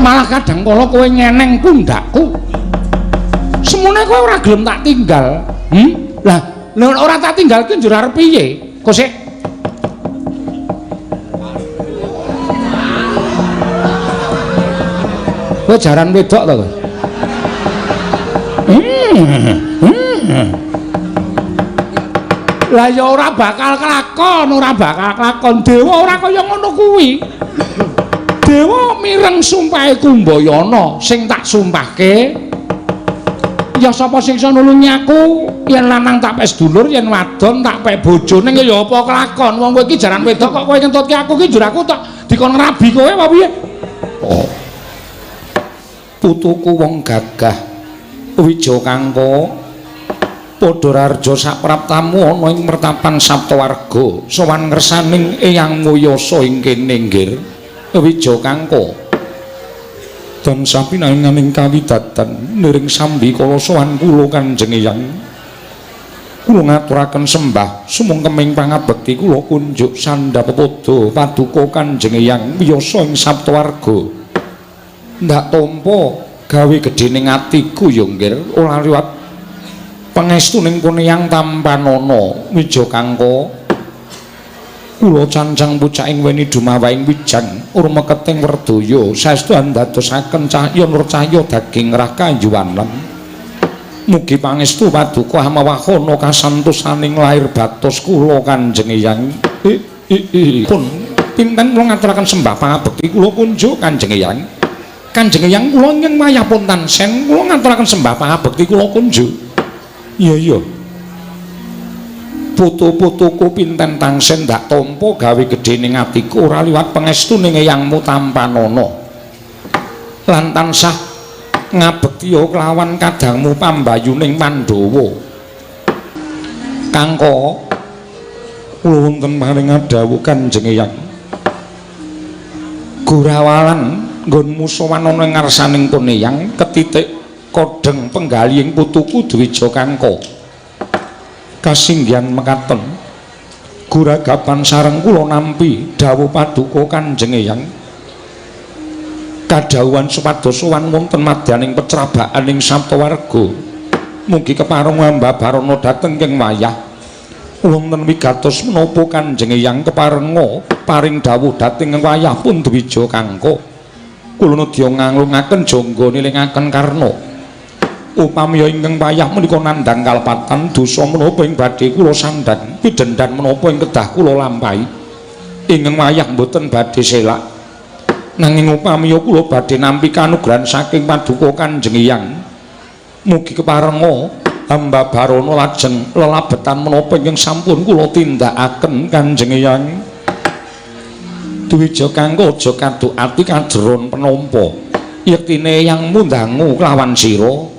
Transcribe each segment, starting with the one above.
Malah kadang kala kowe nyeneng pundakku. Semune kowe ora gelem tak tinggal. Lah, lha ora tak tinggal ki njur arep piye? Kok sik kowe jaran wedok to kowe? Lah ya ora bakal kelakon, ora bakal kelakon. Dewa ora kaya ngono kuwi. Dewa mireng sumpahe Kumbayana sing tak sumpahke. Ya sapa sing iso nulungi aku? Yen lanang tak pek sedulur, yen wadon tak pek bojo. Ning ya apa kelakon? Wong kowe iki jaran wedok kok kowe ngentutke aku ki njur aku tak dikon ngrabi kowe apa piye? Oh. Putuku wong gagah Wijakangka padha rarja sapraptamu ana ing mertapan Saptawarga sowan ngersaning Eyang Muyasa ing kene nggir Wijakangka. Dan sapinanganing kawidatan niring sambi kala sowan kula Kanjeng Eyang, kula ngaturaken sembah sumungkeming pangabekti kula kunjuk sandhap pepada paduka Kanjeng Eyang Wiyasa ing Saptawarga. Ndak tampa gawe gedhening atiku ya nggir ora liwat pangestuning pun Eyang tampanana. Wijakangka kula cancang pucaking weni dumawaing wijang urmeketing werdaya saestu andadosaken cahya nur cahya daging rah kayuwanen. Mugi pangestu paduka hamawahana kasantosaning lair batos kula Kanjeng Eyang. Pun pinten kula ngaturaken sembah pangabekti kula kunjuk Kanjeng Eyang. Kanjeng Eyang kula ingkang wayah pun tansen kula ngaturaken sembah pangabekti kula kunjuk. Iya iya. Putu-putuku pinten tangsen ndak tampa gawe gedhening atiku ora liwat pangestuning Eyangmu tampanana. Lan tansah ngabektiya kelawan kadangmu pambayuning Pandhawa. Kangka kula wonten paring dawuh Kanjeng Eyang. Gurawalan nggonmu sowan ana ing ngarsaning pun Eyang ketitik kodheng penggalihing putuku Dwijakangka. Kasinggihan mekaten guragapan sareng kula nampi dawuh paduka Kanjeng Eyang. Kadhawuhan supados sowan wonten madyaning pecrabaan ing Saptawarga. Mugi kepareng ambabarana dhateng ing wayah. Wonten wigatos menapa Kanjeng Eyang keparenga paring dawuh dhateng ing wayah pun Dwijakangka. Kula nedya nganglungaken jangga nilingaken karna. Upami ingkang wayah menika nandhang kalepatan dosa menapa ing badhe kula sandhang, pidhendan menapa ing kedah kula lampahi. Ingkang wayah mboten badhe selak. Nanging upami kula badhe nampi kanugrahan saking paduka Kanjeng Eyang, mugi keparenga hamba barana lajeng lelabetan menapa ingkang sampun kula tindakaken Kanjeng Eyang. Dwijakangka aja kaduk ati kajeron penampa. Yektine Eyangmu ndangu kelawan sira.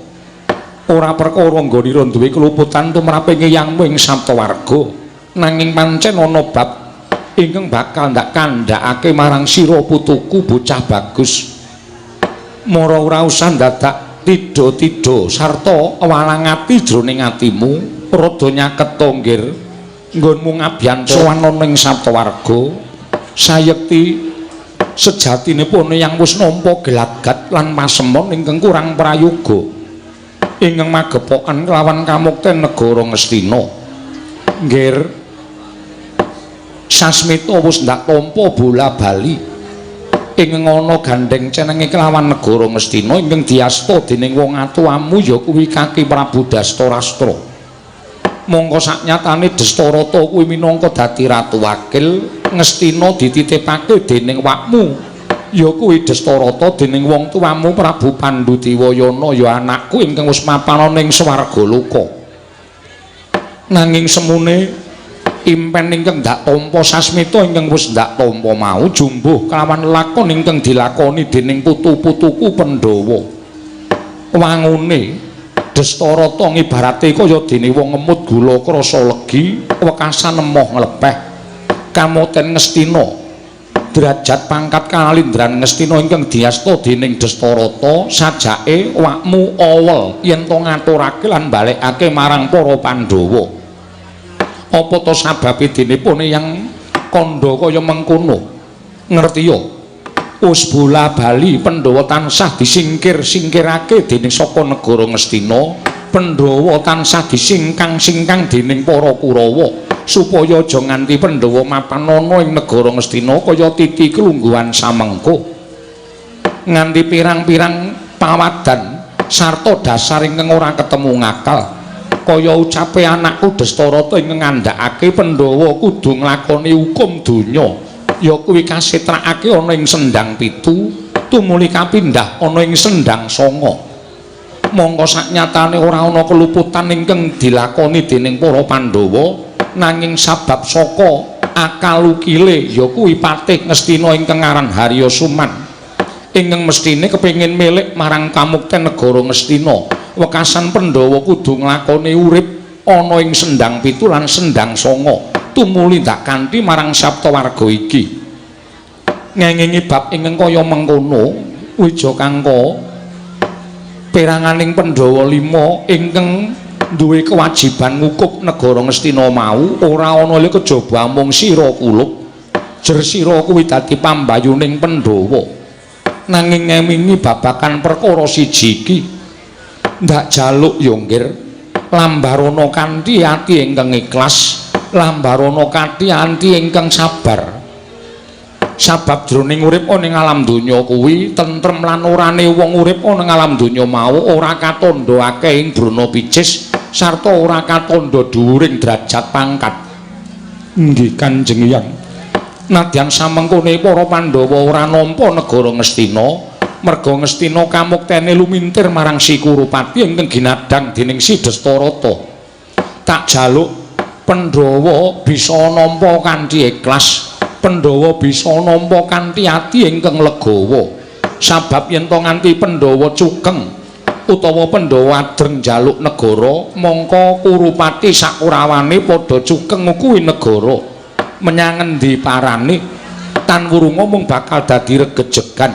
Ora perkara nggonira duwe keluputan tumraping Eyangmu ing Saptawarga, nanging pancen ana bab ingkang bakal ndak kandhakake marang sira putuku bocah bagus. Mara ora usah dadak tidha-tidha sarta walang ati jroning atimu rada nyaket nggir nggonmu ngabiyantara sowan ana ing Saptawarga. Sayekti sejatine pun Eyang wis nampa gelagat lan pasemon ingkang kurang prayoga ingkang magepokan kelawan kamukten negara Ngastina. Nggir Sasmita wis ndak tampa bola bali ingkang ana gandheng cenenge kelawan negara Ngastina ingkang diasta dening wong atuwamu ya kuwi Kaki Prabu Dastarastra. Mongko saknyatane Dastarata kuwi minangka dadi ratu wakil Ngastina dititipake dening wakmu ya kuwi Dastarata dening wong tuamu Prabu Pandu Dewayana ya anakku ingkang wis mapan ana ing swarga loka. Nanging semune impen ingkang ndak tampa Sasmita ingkang wis ndak tampa mau jumbuh kelawan lakon ingkang dilakoni dening putu-putuku Pandhawa. Wangune Dastarata ngibarate kaya dene wong ngemut gula krasa legi wekasan emoh nglepeh. Kamoten Ngastina derajat pangkat kalindran Ngastina ingkang diasta dening Dastarata sajake wakmu awel yen to ngaturake lan balekake marang para Pandhawa. Apa to sababe dene pun Eyang kandha kaya mengkono? Ngertiya Wis bola bali Pandhawa tansah disingkir-singkirake dening saka negara Ngastina. Pandhawa tansah disingkang-singkang dening para Kurawa supaya aja nganti Pandhawa mapan ana ing negara Ngastina kaya titi klungguhan samengko. Nganti pirang-pirang pawadan sarta dasar ingkang ora ketemu ngakal. Kaya ucape anakku Destarata ingkang ngandhakake Pandhawa kudu nglakoni hukum donya. Ya kuwi kasetrakake ana ing Sendang 7 tumuli kapindhah ana ing Sendang 9. Mongko saknyatane ora ana keluputan ingkang dilakoni dening para Pandhawa, nanging sabab saka akal ukile ya kuwi patih Ngastina ingkang aran Harya Suman ingkang mestine kepengin milik marang kamukten negara Ngastina. Wekasan Pandhawa kudu nglakoni urip ana ing Sendang 7 lan Sendang 9 tumuli ndak kanthi marang saptawarga iki. Ngengingi bab ingkang kaya mengkono, Wijakangka, peranganing Pandhawa 5 ingkang duwe kewajiban ngukup negara Ngastina mau ora ana liya kejaba amung sira kulup. Jer sira kuwi dadi pambayuning Pandhawa. Nanging ngemingi babakan perkara siji iki, ndak jaluk ya nggir, lambarana kanthi ati ingkang ikhlas, lambarana kanthi ati ingkang sabar. Sabab jroning urip ana ing alam donya kuwi tentrem lan orane wong urip ana ing alam donya mau ora katandha akeh ing brana picis sarta ora katandha dhuwuring derajat pangkat. Nggih Kanjeng Hyang. Nadyan samengkone para Pandhawa ora nampa negara Ngastina, merga Ngastina kamuktene lumintir marang Si Kurupati ingkang ginadhang dening Si Destarata. Tak jaluk Pandhawa bisa nampa kanthi ikhlas, Pandhawa bisa nampa kanthi ati ingkang legawa. Sabab yen to nganti Pandhawa cukeng utawa Pandhawa adreng njaluk negara, mongko Kurupati sakurawane padha cukeng ngukuhi negara. Menyang endi parane tan wurunga mung bakal dadi regejegan.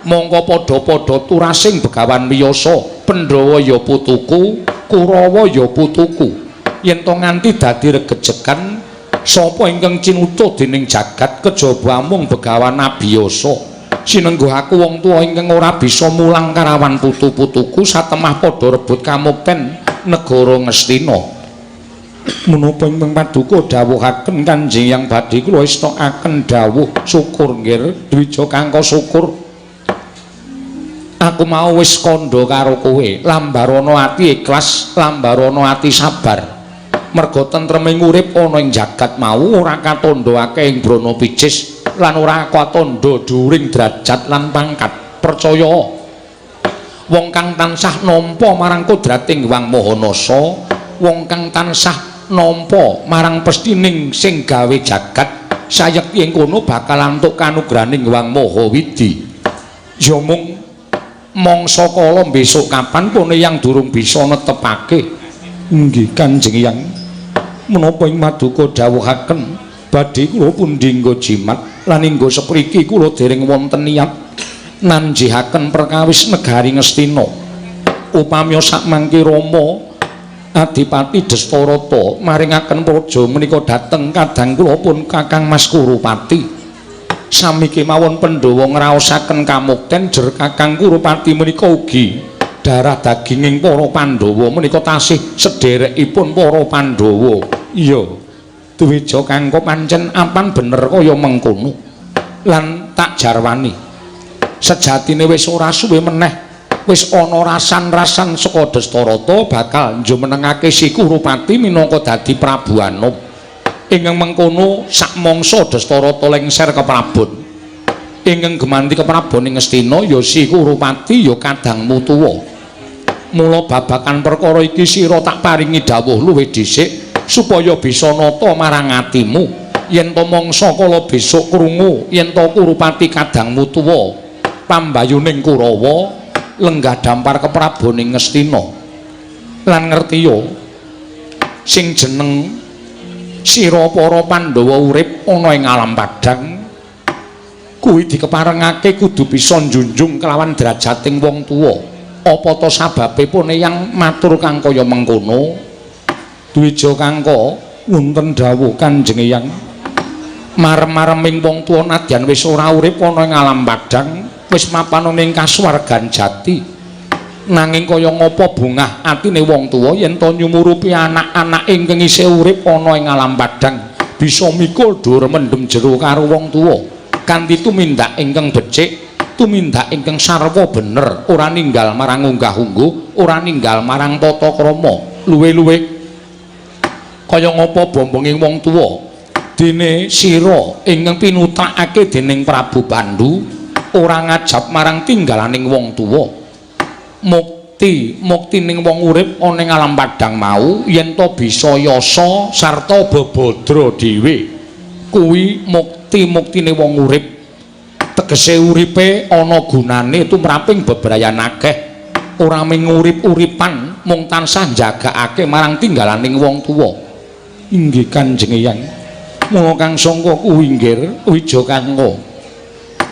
Mongko padha-padha turasing Begawan Wiyasa, Pandhawa ya putuku, Kurawa ya putuku. Yen to nganti dadi regejegan, sapa ingkang cinuta dening jagat kejaba amung Begawan Abiyasa. Sinengguh aku wong tuwa ingkang ora bisa mulang karawan putu-putuku satemah padha rebut kamukten negara Ngastina. Menapa ingkang paduka dawuhaken Kanjeng Hyang badhe kula estokaken dawuh syukur nggir Dwijakangka syukur. Aku mau wis kandha karo kowe, lambarana ati ikhlas, lambarana ati sabar. Merga tentreming urip ana ing jagat mau ora katandha akeh ing brana picis lan ora katandha dhuwuring derajat lan pangkat. Percaya wong kang tansah nampa marang kodrating Hyang Maha Nasa, wong kang tansah nampa marang pestining sing gawe jagat, sayekti ing kono bakal antuk kanugrahaning Hyang Maha Widi. Ya mung mangsa kala besok kapan pune yang durung bisa netepake. Nggih Kanjeng Hyang. Menapa ing maduka dawuhaken badhe kula pundi nggo jimat lan inggo sepriki kula dereng wonten niat nanjihaken perkawis negari Ngastina. Upami sakmangke Rama Adipati Destarata maringaken praja menika dhateng kadang kula pun Kakang Mas Kurupati. Sami kemawon Pandhawa ngraosaken kamukten jer Kakang Kurupati menika ugi darah daginging para Pandhawa menika tasih sederekipun para Pandhawa. Iya, Dwijakangka pancen apan bener kaya mengkono. Lan tak jarwani sejatine wis ora suwe meneh wis ana rasan-rasan saka Destarata bakal njumenengake Si Kurupati minangka dadi Prabu Anom. Ingkang mengkono sakmangsa Destarata lengser keprabon. Ingkang gemanti keprabon ing Ngastina ya Si Kurupati ya kadangmu tuwa. Mula babakan perkara iki sira tak paringi dawuh luwih dhisik supaya bisa nata marang atimu. Yen to mangsa kala besok krungu yen to Kurupati kadangmu tuwa pambayuning Kurawa lenggah dampar keprabon ing Ngastina. Lan ngertiya sing jeneng sira para Pandhawa urip ana ing alam padhang kuwi dikeparengake kudu bisa njunjung kelawan derajating wong tuwa. Apa ta sababe pun yang matur kang kaya mengkono? Dwijakangka wonten dawuh Kanjeng Hyang. Marem-mareming wong tuwa nadyan wis ora urip ana ing alam padhang, wis mapan ana ing kasuwargan jati. Nanging kaya ngapa bungah atine wong tuwa yen to nyumurupi anak-anake ingkang isih urip ana ing alam padhang bisa mikul dhuwur mendem jero karo wong tuwa kanthi tumindak ingkang becik, tumindak ingkang sarwa bener, ora ninggal marang unggah-ungguh, ora ninggal marang tata krama. Luwe-luwe kaya ngapa bombonging wong tuwa dene sira ingkang pinutrakake dening Prabu Pandu ora ngajab marang tinggalaning wong tuwa. Mukti muktining wong urip ana ing alam padhang mau yen to bisa yasa sarta bebadra dhewe, kuwi mukti-muktine wong urip. Tegese uripe ana gunane tumraping bebrayan akeh, ora mung urip-uripan mung tansah njagakake marang tinggalaning wong tuwa. Inggih Kanjeng Eyang. Mula kang sangka kuwi nggir Wijakangka,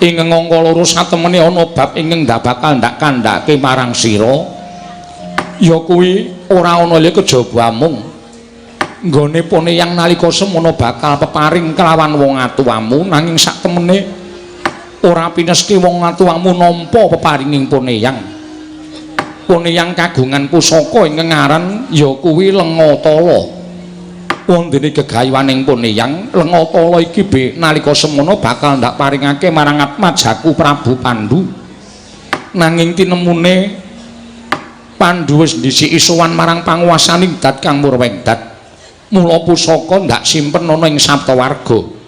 ing angka loro satemene ana bab ingkang ndak bakal ndak kandhake marang sira, ya kuwi ora ana liya kejaba amung nggone pone yang nalika semono bakal peparing kelawan wong atuwamu, nanging saktemene ora pineski wong atuwamu nampa peparinging Poneyang. Poneyang kagungan pusaka ingkang aran ya kuwi Lengatala. Wondene gegayuhaning Poneyang, Lengatala iki be nalika semono bakal ndak paringake marang atmajaku Prabu Pandu. Nanging tinemune Pandu wis ndhisiki sowan marang panguwasaning Dat Kang Murwengdat. Mula pusaka ndak simpen ana ing Saptawarga.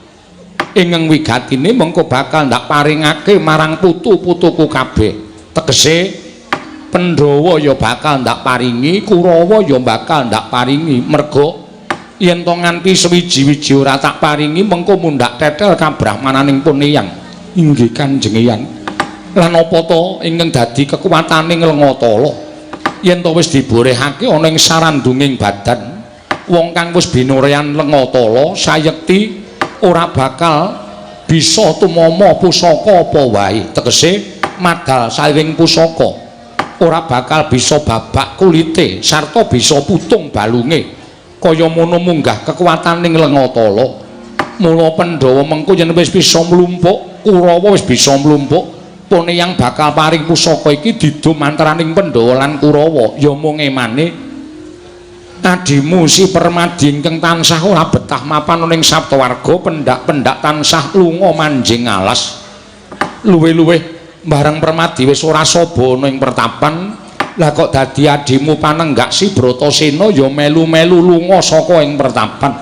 Ingkang wigatine mengko bakal ndak paringake marang putu-putuku kabeh. Tegese Pandhawa ya bakal ndak paringi, Kurawa ya bakal ndak paringi. Merga yen to nganti sewiji-wiji ora tak paringi mengko mundhak tetel kabrahmananing Poneyang. Inggih Kanjeng Eyang. Lan apa to ingkang dadi kekuwataning Lengatala? Yen to wis diborehake ana ing sarandunging badan, wong kang wis binoreyan Lengatala sayekti ora bakal bisa tumama pusaka apa wae. Tegese madal sairing pusaka ora bakal bisa babak kulite sarta bisa putung balunge. Kaya mono munggah kekuwataning Lengatala. Mula Pandhawa mengko yen wis bisa mlumpuk, Kurawa wis bisa mlumpuk, Poneyang bakal paring pusaka iki didum antaraning Pandhawa lan Kurawa. Ya mung emane adimu si Permadi ingkang tansah ora betah mapan ning Saptawarga, pendak-pendak tansah lunga manjing alas. Luwih-luwih bareng Permadi wis ora saba ana ing pertapan, lah kok dadi adimu panenggak si Bratasena ya melu-melu lunga saka ing pertapan.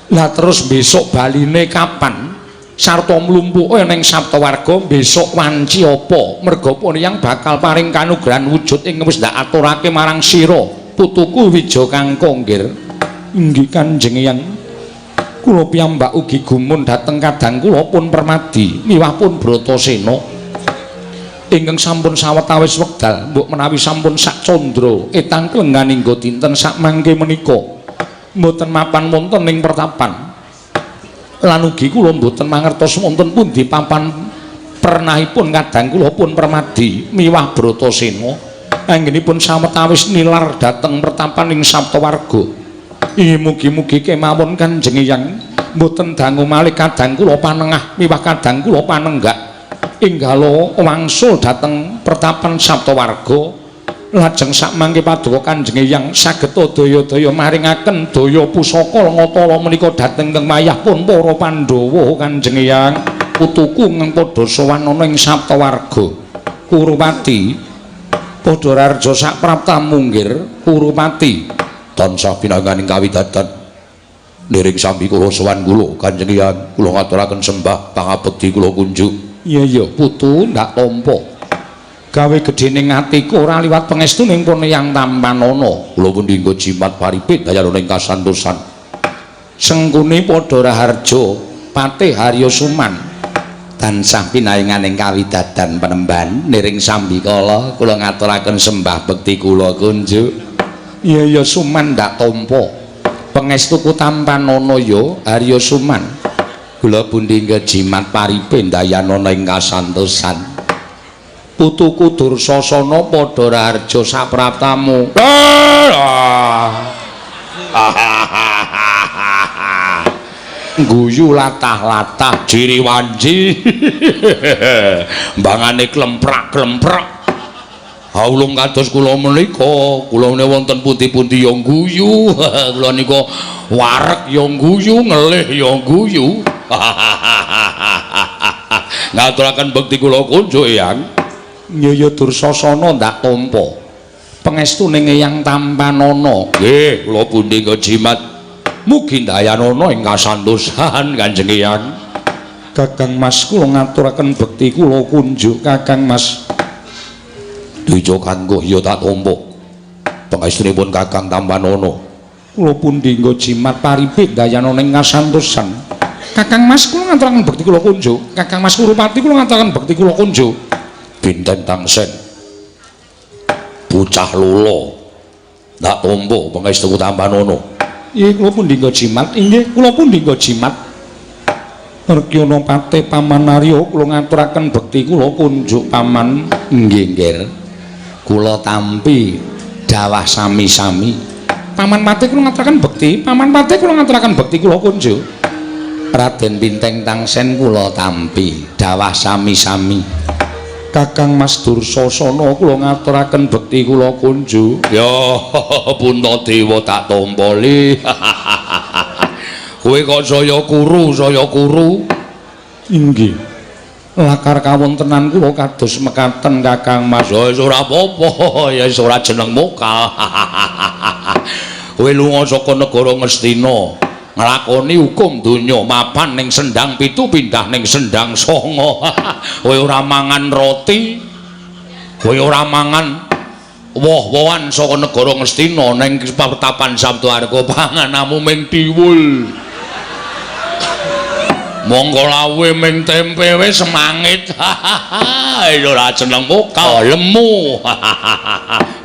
Lah terus besok baline kapan? Sarta mlumpuke ning Saptawarga besok wanci apa? Merga Poneyang bakal paring kanugrahan wujud ing wis ndak aturake marang sira, putuku Wijakangka nggir. Inggih Kanjeng Eyang. Kula piyambak ugi gumun dhateng kadang kula pun Permadi miwah pun Bratasena ingkang sampun sawetawis wekdal mbok menawi sampun sak candra etang klenggan hingga dinten sakmangke menika mboten mapan wonten ing pertapan. Lan ugi kula mboten mangertos wonten pundi papan pernahipun kadang kula pun Permadi miwah Bratasena anggenipun sawetawis nilar dhateng pertapan ing Saptawarga. Inggih mugi-mugi kemawon Kanjeng Eyang mboten dangu malih kadang kula panengah miwah kadang kula panenggak inggalo wangsul dhateng pertapan Saptawarga. Lajeng sakmangke paduka Kanjeng Eyang saged daya-daya maringaken daya pusaka Lengatala menika dhateng ing wayah pun para Pandhawa. Kanjeng Eyang, putuku ingkang padha sowan ana ing Saptawarga. Kurupati padha rarja sapraptamu nggir Kurupati tansah pinanganing kawidadan niring sambi kula sowan kula Kanjeng Eyang, kula ngaturaken sembah pangabekti kula kunjuk. Iya iya putu ndak tampa. Gawe gedhening atiku ora liwat pangestuning Poneyang tampanana. Kula pundi nggo jimat paripit dayana ing kasantosan. Sengkuni padha raharja Patih Harya Suman tansah pinaringaning kawidadan penemban niring sambikala kula ngaturaken sembah bekti kula kunjuk. Iya iya Suman ndak tampa. Pangestuku tampanana ya Harya Suman. Kula pundi nggo jimat paripe dayanana ing kasantosan. Putuku Dursasana padha raharja sapraptamu. Guyu latah-latah jiri wanci. Mbangane klemprak-klemprak. Haulung kados kula menika, kula menika wonten pundi-pundi ya guyu. Kula nika wareg ya guyu, ngelih ya guyu. Ngaturaken bekti kula kunjuk, Eyang. Nyaya Dursasana ndak tampa. Pangestune Eyang tampanana. Nggih, kula pundi jimat. Mugi ndayanana ing kasantosan Kanjeng Eyang. Kakang Mas, kula ngaturaken bekti kula kunjuk Kakang Mas. Dwija kanggo ya tak tampa. Pangestunipun Kakang tampanana. Kula pundi nggo jimat paripe ndayanana ing kasantosan. Kakang Mas, kula ngaturaken bekti kula kunjuk. Kakang Mas Kurupati, kula ngaturaken bekti kula kunjuk. Binten Tangsen. Bocah lolo. Tak tampa pangestu tampanana. Nggih, kula pundi nggo jimat. Inggih, kula pundi nggo jimat. Rekyana Pate Paman Arya, kula ngaturaken bekti kula kunjuk Paman. Nggih, nggih. Kula tampi dawah sami-sami. Paman Pate, kula ngaturaken bekti. Paman Pate, kula ngaturaken bekti kula kunjuk. Raden Binteng Tangsen, kula tampi dawah sami-sami. Kakang Mas Dursasana, kula ngaturaken bekti kula kunjuk. Ya, Puntadewa tak tampa li. Kowe kok saya kuru, saya kuru. Inggih. Lakar kawontenan kula kados mekaten, Kakang Mas. Ya wis ora apa-apa, ya wis ora jeneng mokal. Kowe lunga saka negara Ngastina, nglakoni hukum donya, mapan ning Sendang 7 pindah ning Sendang 9. Kowe ora mangan roti, kowe ora mangan woh-wohan saka negara Ngastina ning pertapan Sabtuarga, panganamu ming tiwul. Monggo lawuhe ming tempe wis semangit. Ya ora jeneng mokal, lemu.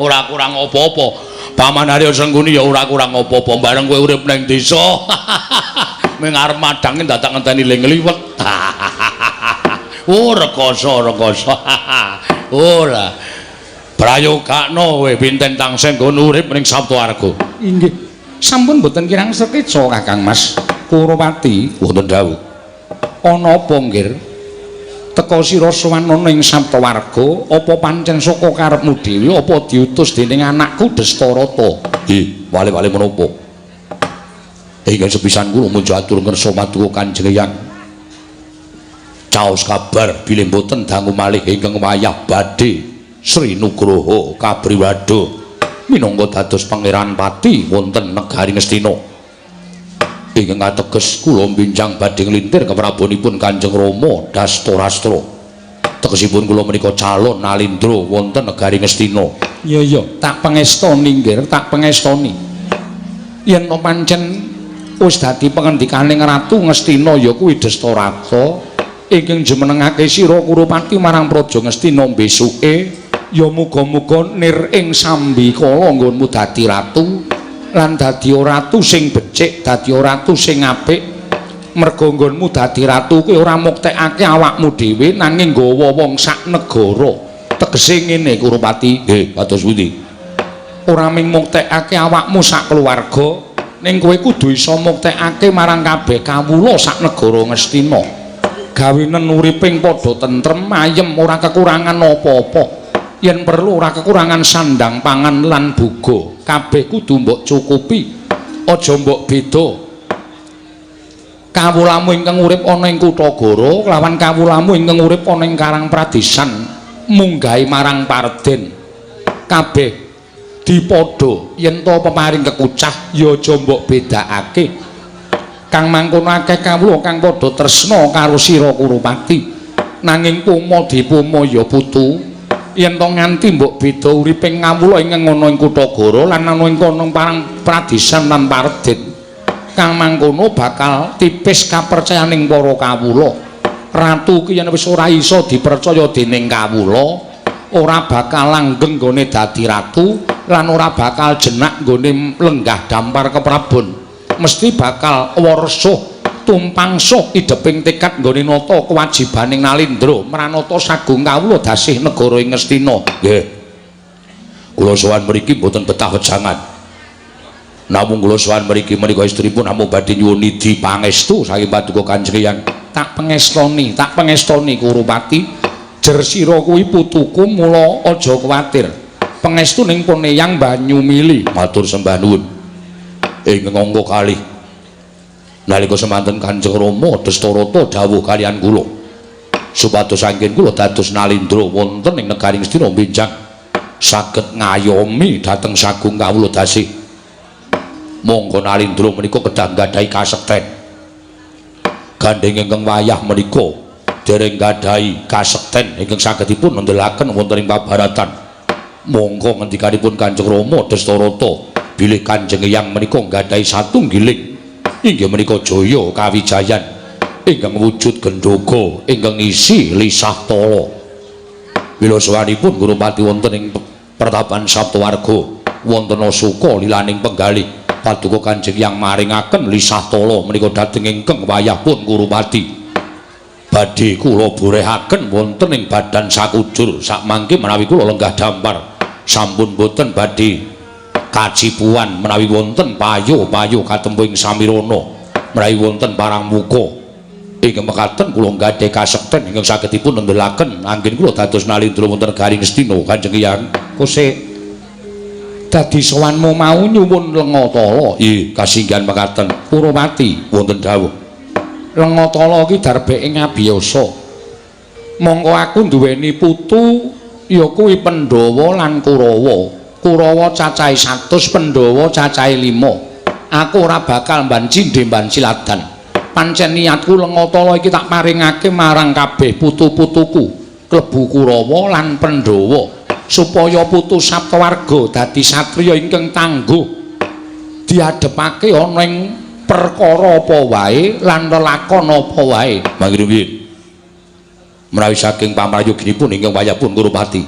Ora kurang apa-apa. Paman Arya Sengkuni ya ora kurang apa-apa bareng kowe urip ning desa. Ming arep madange dadak ngenteni le ngliwet. Oh, rekoso, rekoso. Ora. Prayogakno kowe Binten Tangsen nggon urip ning Sabtuarga. Inggih. Sampun boten kirang sekeca, Kakang Mas Kurupati. Wonten dawuh. Ana apa, nggir? Teka sira sowan ana ing Saptawarga, apa pancen saka karepmu dhewe apa diutus dening anakku Destarata? Nggih, wale-wale menapa? Ingkang sepisan kula munjuk atur ngersa paduka Kanjeng Eyang. Caos kabar bilih boten dangu malih ingkang wayah badhe Sri Nugroho Kabriwado minangka dados Pangeran Pati wonten negari Ngastina. Ingkang ateges kula binjang badhe nglintir keprabonipun Kanjeng Rama Dastarastra. Tegesipun kula menika calon nalindra wonten negari Ngastina. Iya iya, tak pengestoni, nggir, tak pengestoni. Yen to pancen wis dadi pengendikaning Ratu Ngastina ya kuwi Destarata ingkang jumenengake sira Kurupati marang Praja Ngastina besuke, ya muga-muga nir ing sambikala nggonmu dadi ratu lan dadi ratu sing becik, dadi ratu sing apik. Merga nggonmu dadi ratu kuwi ora muktekake awakmu dhewe nanging nggawa wong sak negara. Tegese ngene, Kurupati. Nggih, kados pundi? Ora mung muktekake awakmu sak keluarga, ning kowe kudu iso muktekake marang kabeh kawula sak negara Ngastina. Gawenen uriping padha tentrem, ayem, ora kekurangan apa-apa. Yen perlu ora kekurangan sandang, pangan lan boga. Kabeh kudu mbok cukupi. Aja mbok beda. Kawulamu ingkang urip ana ing Kutagara kelawan kawulamu ingkang urip ana ing Karang Pradesan munggahe marang Parden. Kabeh dipadha. Yen to peparing kekucah ya aja mbok bedakake. Kang mangkono akeh kawula kang padha tresna karo sira Kurupati. Nanging puma dipuma ya putu. Yen to nganti mbok beda uriping ngawula ingkang ana ing Kutagara lan ana ing kono Parang Pradesan lan Parden, kang mangkono bakal tipis kapercayaning para kawula. Ratu ki yen wis ora iso dipercaya dening kawula, ora bakal langgeng nggone dadi ratu lan ora bakal jenak nggone lenggah dampar keprabon. Mesti bakal warsuh tumpang suh ideping tekad nggone nata kewajibaning nalindra mranata sagung kawula dasih negara ing Ngastina. Nggih. Kula sowan mriki mboten betah wejangan. Namung kula sowan mriki menika estripun namung badhe nyuwun nidhi pangestu saking paduka Kanjeng Eyang. Tak pengestoni Kurupati. Jer sira kuwi putuku mula aja kuwatir. Pangestuning pun Eyang banyu mili. Matur sembah nuwun. Ingkang angka kalih nalika semanten Kanjeng Rama Dastarata dawuh kaliyan kula supados anggen kula dados nalindra wonten ing negari Ngastina benjang saged ngayomi dhateng sagung kawula dasih. Monggo nalindra menika kedah nggadahi kasekten. Gandheng ingkang wayah menika dereng nggadahi kasekten ingkang sagedipun nendelaken wonten ing pabaratan. Monggo ngendikanipun Kanjeng Rama Dastarata bilih Kanjeng Eyang menika nggadahi satunggiling inggih menika jaya kawijayan ingkang wujud gendhoga ingkang ngisi lisah tala. Mila sowanipun Gurupati wonten ing pertapan Saptawarga wonten asuka lilaning penggalih paduka Kanjeng Eyang maringaken lisah tala menika dhateng ingkang wayah pun Kurupati. Badhe kula borehaken wonten ing badan sakujur sakmangke menawi kula lenggah dampar sampun boten badhe kacipuan menawi wonten payo-payo katempuh ing samirana menawi wonten parang muka ingkang mekaten kula nggadhahi kasekten ingkang sagedipun nendelaken anggen kula dados nalindra wonten negari Ngastina Kanjeng Eyang. Kosek dadi sowanmu mau nyuwun lenga tala. Nggih, kasinggihan mekaten Kurupati. Wonten dawuh. Lenga tala iki darbeke ngabiyasa. Mongko aku duweni putu ya kuwi Pandhawa lan Kurawa. Kurawa cacahe 100, Pandhawa cacahe 5. Aku ora bakal mban cindhe mban siladan. Pancen niatku lenga tala iki tak paringake marang kabeh putu-putuku, klebu Kurawa lan Pandhawa, supaya putu Saptawarga dadi satriya ingkang tangguh diadhepake ana ing perkara apa wae lan lelakon apa wae. Manggiruwin menawi saking pamrayoginipun ingkang wayahpun Kurupati,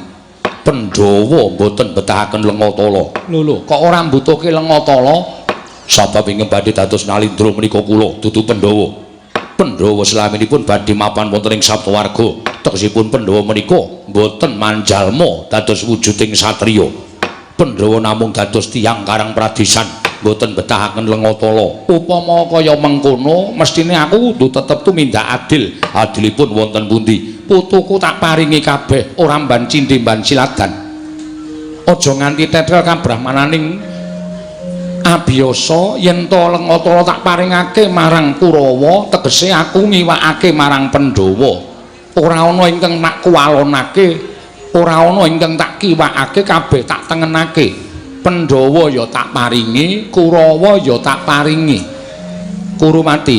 Pandhawa mboten betahaken lenga tala. Lho lho, kok ora mbutuhke lenga tala? Sabab ingkang badhe dados nalindra menika kula dudu Pandhawa. Pandhawa selaminipun badhe mapan wonten ing Saptawarga. Tegesipun Pandhawa menika mboten manjalma dados wujuding satriya. Pandhawa namung dados tiyang karang pradesan, mboten betahaken lenga tala. Upama kaya mengkono, mestine aku kudu tetep tumindak adil. Adilipun wonten pundi? Putuku tak paringi kabeh, ora mban cindhe mban siladan. Aja nganti tetel kabrahmananing abiyasa yen to lenga tala tak paringake marang Kurawa, tegese aku ngiwakake marang Pandhawa. Ora ana ingkang tak kuwalonake, ora ana ingkang tak kiwakake, kabeh tak tengenake. Pandhawa ya tak paringi, Kurawa ya tak paringi. Kurupati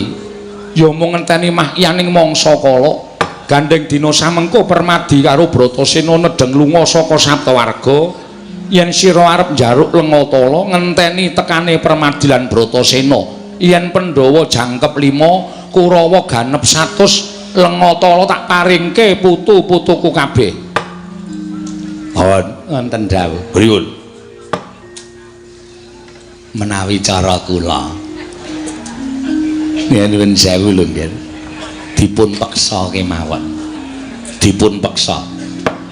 ya mung ngenteni mahyaning mangsa kala. Gandheng dina samengko Permadi karo Bratasena nedheng lunga saka Saptawarga. Yen sira arep njaruk lenga tala ngenteni tekane Permadi lan Bratasena. Yen Pandhawa jangkep 5, Kurawa ganep 100, lenga tala tak paringke putu-putuku kabeh. Mohon wonten dawuh. Pripun? Menawi cara kula nyuwun sewu lho nggih, dipun peksa kemawon, dipun peksa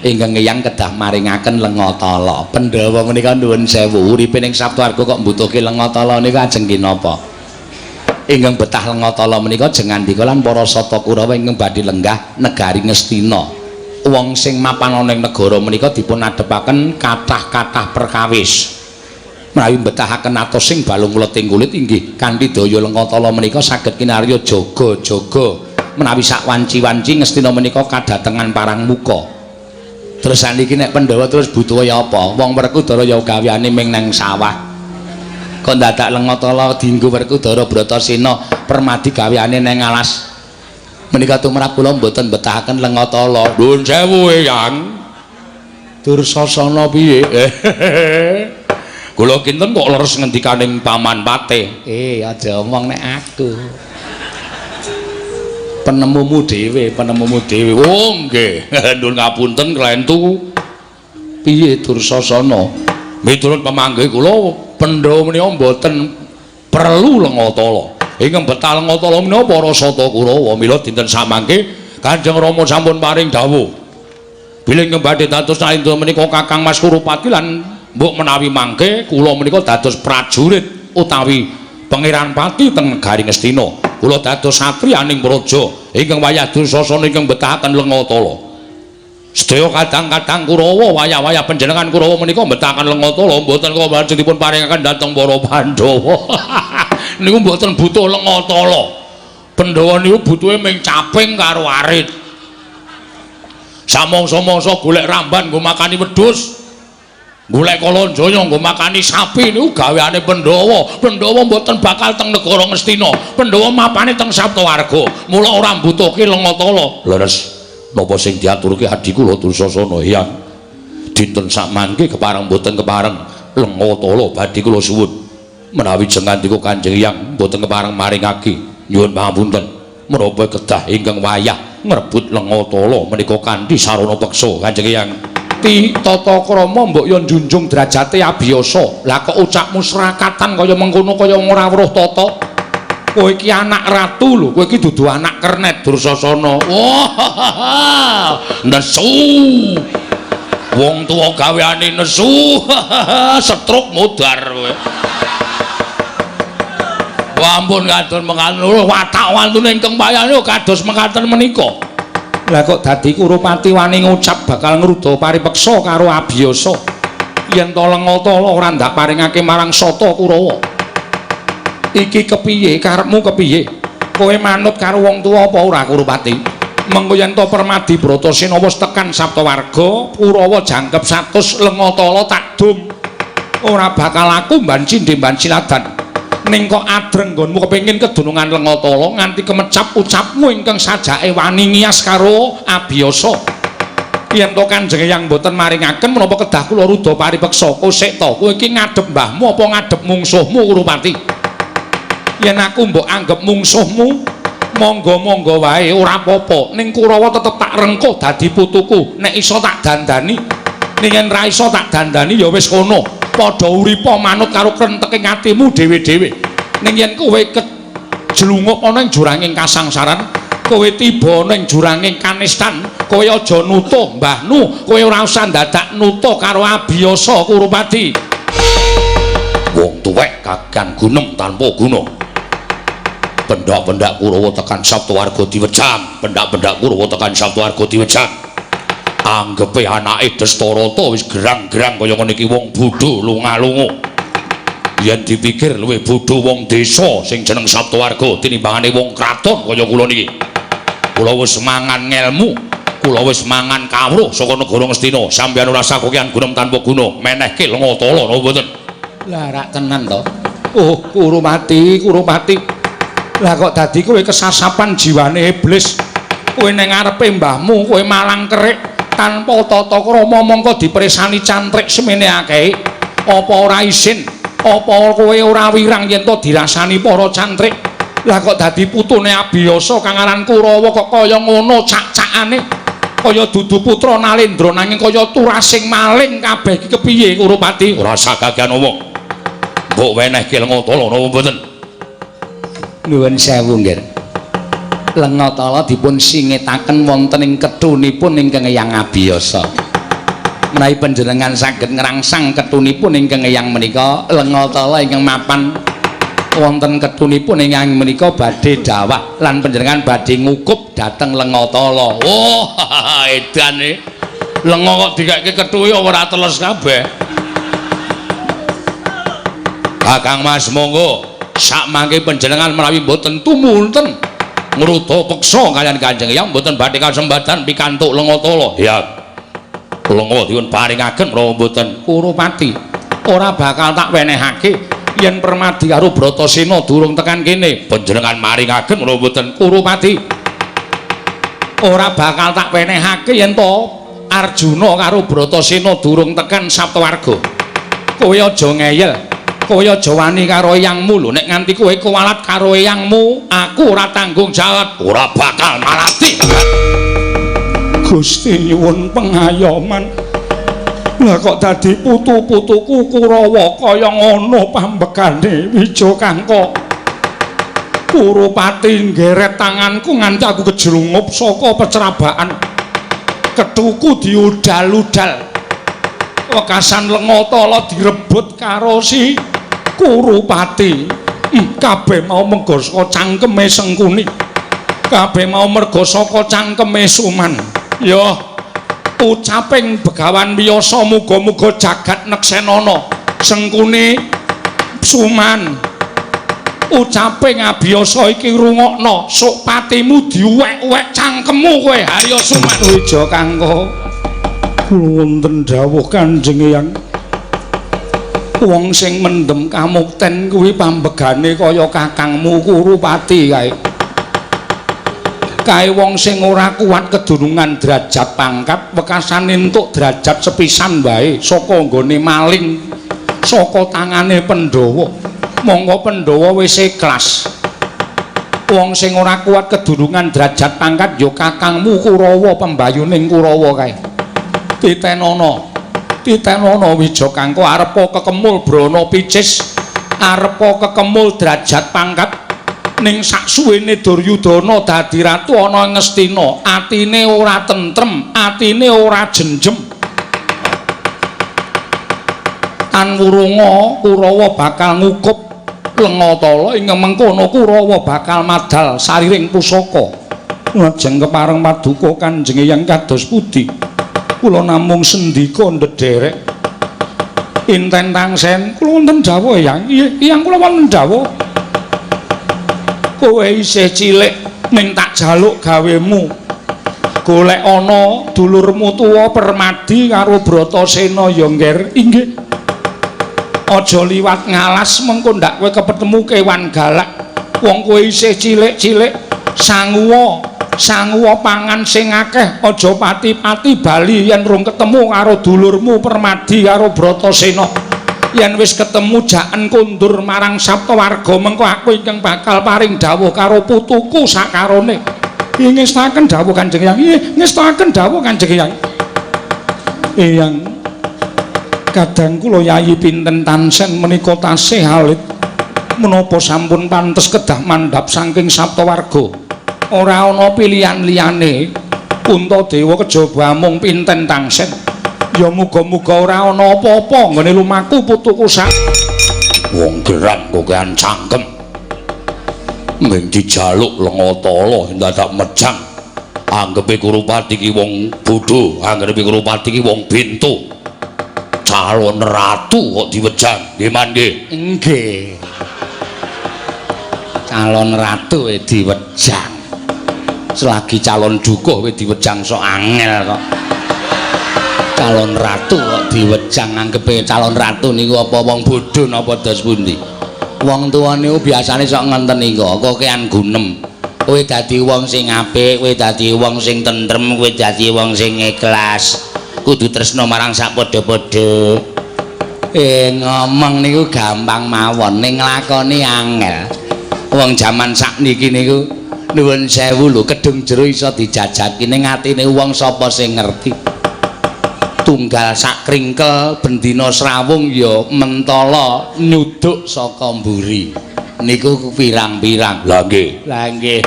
ingkang Eyang kedah maringaken lenga tala. Pandhawa menika nuwun sewu uripe ning Saptawarga kok mbutuhke lenga tala niku ajeng kinapa? Ingkang betah lenga tala menika jeng ngandika lan para sata Kurawa ingkang badhe lenggah negari Ngastina. Wong sing mapan ana ing negara menika dipun adhepaken kathah-kathah perkawis. Menawi mbetahaken atos sing balung mleting kulit inggih kanthi daya lenga tala menika saged kinarya jaga-jaga menawi sak wanci-wanci Ngastina menika kadatengan parang muka. Terus saniki nek Pandhawa terus butuh ya apa? Wong Werkudara ya gaweane ming nang sawah. Kok dadak lenga tala dienggo Werkudara Bratasena Permadi gaweane nang alas. Menika tumrap kula mboten mbetahaken lenga tala. Nuwun sewu Eyang. Dursasana piye? Kula kinten kok leres ngendikaning Paman Patih. Aja omong nek aku. Penemumu dhewe, penemumu dhewe. Oh nggih, nuwun ngapunten klentu. Piye Dursasana? Miturut pamanggih kula Pandhawa menika mboten perlu lenga tala. Ingkang betah lenga tala menika para sata Kurawa. Mila dinten samangke Kanjeng Rama sampun paring dawuh. Bilih ingkang badhe dados nalindra menika Kakang Mas Kurupati lan mbok menawi mangke kula menika dados prajurit utawi Pangeran Pati teng negari Ngastina. Kula dados satriyaning praja ingkang wayah Dursasana ingkang betahaken Lengatala. Sedaya kadang-kadang Kurawa wayah-wayah panjenengan Kurawa menika mbetahaken Lengatala mboten kok lajeng dipun paringaken dhateng para Pandhawa. Niku mboten butuh Lengatala. Pandhawa niku butuhe ming caping karo arit. Samangsa-mangsa golek ramban nggo makani wedhus, golek kalanjaya nggo makani sapi niku gaweane Pandhawa. Pandhawa mboten bakal teng negara Ngastina. Pandhawa mapane teng Saptawarga. Mula ora mbutuhke Lengatala. Leres. Napa sing diaturke adhi kula Dursasana? Hyang, dinten sakmangke kepareng mboten kepareng Lengatala badhe kula suwun. Menawi jengandika Kanjeng Hyang mboten kepareng maringake nyuwun pangapunten menapa kedah ingkang wayah ngrebut Lengatala menika kanthi sarana peksa Kanjeng Hyang. Ti tata krama mbok yo njunjung derajate abiyasa. Lah kok ucapmu srakatan kaya mengkono kaya ora weruh tata. Kowe iki anak ratu lho, kowe iki dudu anak kernet Dursasana. Wah, nesu. Wong tuwa gaweane nesu. Setruk modar kowe. Wah, ampun kados mekaten watak wantune ingkang payane kados mekaten menika. Lah kok dadi Kurupati wani ngucap bakal ngruda paripeksa karo abiyasa. Yen to Lengatala ora ndak paringake marang Sata Kurawa. Iki kepiye karepmu kepiye? Kowe manut karo wong tuwa apa ora Kurupati? Mengko yen to Permadi Bratasena wis tekan Saptawarga, Kurawa jangkep 100 Lengatala tak dum. Ora bakal aku mbanci ndemban siladan. Ning kok adreng nggonmu kepengin kedunungan Lengatala nganti kemecap ucapmu ingkang sajake wani ngiyas karo abiyasa. Yen to Kanjeng Hyang mboten maringaken menapa kedah kula ruda paripeksa? Kosek to, kowe iki ngadhep mbahmu apa ngadhep mungsuhmu Kurupati? Yen aku mbok anggep mungsuhmu, monggo-monggo wae ora apa-apa. Ning Kurawa tetep tak rengkuh dadi putuku. Nek iso tak dandani, ning yen ra iso tak dandani ya wis kono. Padha uripa manut karo krenteke atimu dhewe-dhewe. Ning yen kowe kejlungup ana ing juranging kasangsaran, kowe tiba ana ing juranging kanistan, kowe aja nutuh mbahnu, kowe ora usah dadak nutuh karo abiyasa Kurupati. Wong tuwek kakan gunem tanpa guna. Pendak-pendak Kurawa tekan Saptawarga diwejang, pendak-pendak Kurawa tekan Saptawarga diwejang. Anggepe anake Dastarata wis gerang-gerang kaya ngene iki wong bodho lunga-lunga. Yen dipikir luwih bodho wong desa sing jeneng Saptawarga tinimbangane wong kraton kaya kula niki. Kula wis mangan ngelmu, kula wis mangan kawruh saka negara Ngastina. Sampeyan ora sakokian gunem tanpa guna, menehke Lengatala napa mboten? Lah rak tenan to. Oh, Kurupati, Kurupati. Lah kok dadi kowe kesasapan jiwane iblis. Kowe ning ngarepe mbahmu, kowe malang kerik tanpa tata krama mongko dipresani cantrik semene akeh. Apa ora isin? Apa kowe ora wirang yen to dirasani para cantrik? Lah kok dadi putune abiyasa kang aran Kurawa kok kaya ngono cak-cakane? Kaya dudu putra Nalendra nanging kaya turasing maling kabeh iki kepiye Kurupati? Ora sagagian omong. Mbok wenehke Lengatala napa mboten? Nuwun sewu nggih. Lengatala dipun singetaken wonten ing ketunipun ingkang Eyang Abiyasa. Menawi panjenengan saged ngrangsang ketunipun ingkang Eyang menika, Lengatala ingkang mapan wonten ketunipun ingkang menika badhe dawah lan panjenengan badhe ngukup dhateng Lengatala. Oh, edane. Lenga kok dikeke kethuwe ora teles kabeh. Kakang Mas monggo sakmangke panjenengan menawi mboten tumunten ngruda peksa kaliyan Kanjeng Hyang mboten badhe kasembadan pikantuk Lengatala. Ya. Lenga dipun paringaken menawa mboten Kurupati ora bakal tak wenehake yen Permadi karo Bratasena durung tekan kene. Panjenengan maringaken menawa mboten Kurupati ora bakal tak wenehake yen to Arjuna karo Bratasena durung tekan Saptawarga. Kowe aja ngeyel. Kowe aja wani karo eyangmu lho, nek nganti kowe kuwalat karo eyangmu, aku ora tanggung jawab, ora bakal malati. Gusti nyuwun pengayoman. Lah kok dadi putu-putuku Kurawa kaya ngono pambekane Wijokangka. Kurupati nggeret tanganku nganti aku kejlungup saka pecrabaan. Kethuku diudal-udal. Wekasan Lengatala direbut karo si Kurupati, kabeh mau merga saka cangkeme Sengkuni. Kabeh mau merga saka cangkeme Suman. Ya, ucaping Begawan Wiyasa muga-muga jagat neksenana. Sengkuni, Suman, ucaping abiyasa iki rungokno, sok patimu diuwek-uwek cangkemmu kowe Harya Suman. Wija Kangko, wonten dawuh Kanjeng Eyang. Wong sing mendem kamukten kuwi pambegane kaya kakangmu Kurupati kae. Kae wong sing ora kuat kedunungan derajat pangkat, wekasane entuk derajat sepisan wae saka nggone maling saka tangane Pandhawa. Monggo Pandhawa wis ikhlas. Wong sing ora kuat kedunungan derajat pangkat ya kakangmu Kurawa, pembayuning Kurawa kae. Titenono. Titenono Wija Kangko, arepa kekemul brana picis, arepa kekemul derajat pangkat, ning saksuwene Duryudana dadi ratu ana ing Ngastina, atine ora tentrem, atine ora jenjem. Tan wurunga Kurawa bakal ngukup lenga tala, ing mengkono Kurawa bakal madal sariring pusaka. Lajeng kepareng paduka Kanjeng Eyang kados pundi? Kula namung sendika ndederek. Inten tangsen kula wonten dawuh Eyang. Iya, Eyang kula wonten dawuh. Kowe isih cilik ning tak jaluk gawemu. Golek ana dulurmu tuwa Permadi karo Bratasena ya, Ngger. Inggih. Aja liwat ngalas mengko ndak kowe kepetemu kewan galak. Wong kowe isih cilik-cilik, sanguwa sanguwa pangan sing akeh, aja pati-pati bali yen rung ketemu karo dulurmu Permadi karo Bratasena. Yen wis ketemu jaken kondur marang Saptawarga, mengko aku ingkang bakal paring dawuh karo putuku sakarone. Ngestakaken dawuh Kanjeng Eyang. Nggih, ngestakaken dawuh Kanjeng Eyang. Eyang, kadang kula Yayi Pinten Tansen menika tasih alit, menapa sampun pantes kedah mandhap saking Saptawarga? Ora ana pilihan liyane Puntadewa kejaba amung Pinten Tangsen. Ya muga-muga ora ana apa-apa nggone lumaku putuku sak. Wong gerang kokean cangkem. Ming dijaluk lenga tala dadak mejang. Anggepe Kurupati ki wong bodho, anggepe Kurupati ki wong bento. Calon ratu kok diwejang. Nggih man nggih. Nggih. Calon ratu e diwejang. Selagi calon dukuh wis diwejang sok angel kok. Calon ratu kok diwejang, anggepe calon ratu niku apa wong bodho napa dos pundi? Wong tuwa niku biasane sok ngenten niku, kokean gunem. Kowe dadi wong sing apik, kowe dadi wong sing tentrem, kowe dadi wong sing ikhlas. Kudu tresna marang sak padha-padha. Ngomong niku gampang mawon, ning nglakoni angel. Wong jaman sakniki niku nuwun sewu lho, kedung jero iso dijajaki, ning atine wong sapa sing ngerti. Tunggal sak kringkel bendina srawung ya mentala nyuduk saka mburi. Niku pirang-pirang. Lah nggih. Lah nggih.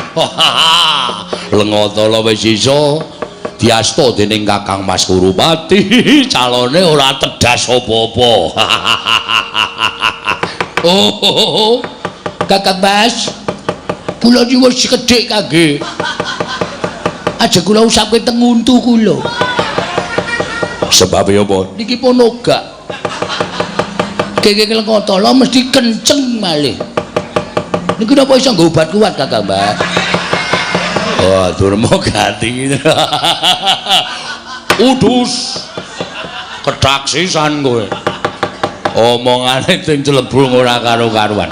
Lenga tala wis iso diasta dening Kakang Mas Kurupati. Calone ora tedas apa-apa. Oh, Kakang Mas, kula nyuwun sekedhik kangge. Aja kula usapke teng untu kula. Sebabe apa? Niki pun ogak. Keke lenga tala mesti kenceng malih. Niki napa iso nggo obat kuat Kakang Mas? Oh, durma gati. Udus. Ketaksisan kowe. Omongane sing clebung ora karo-karuan.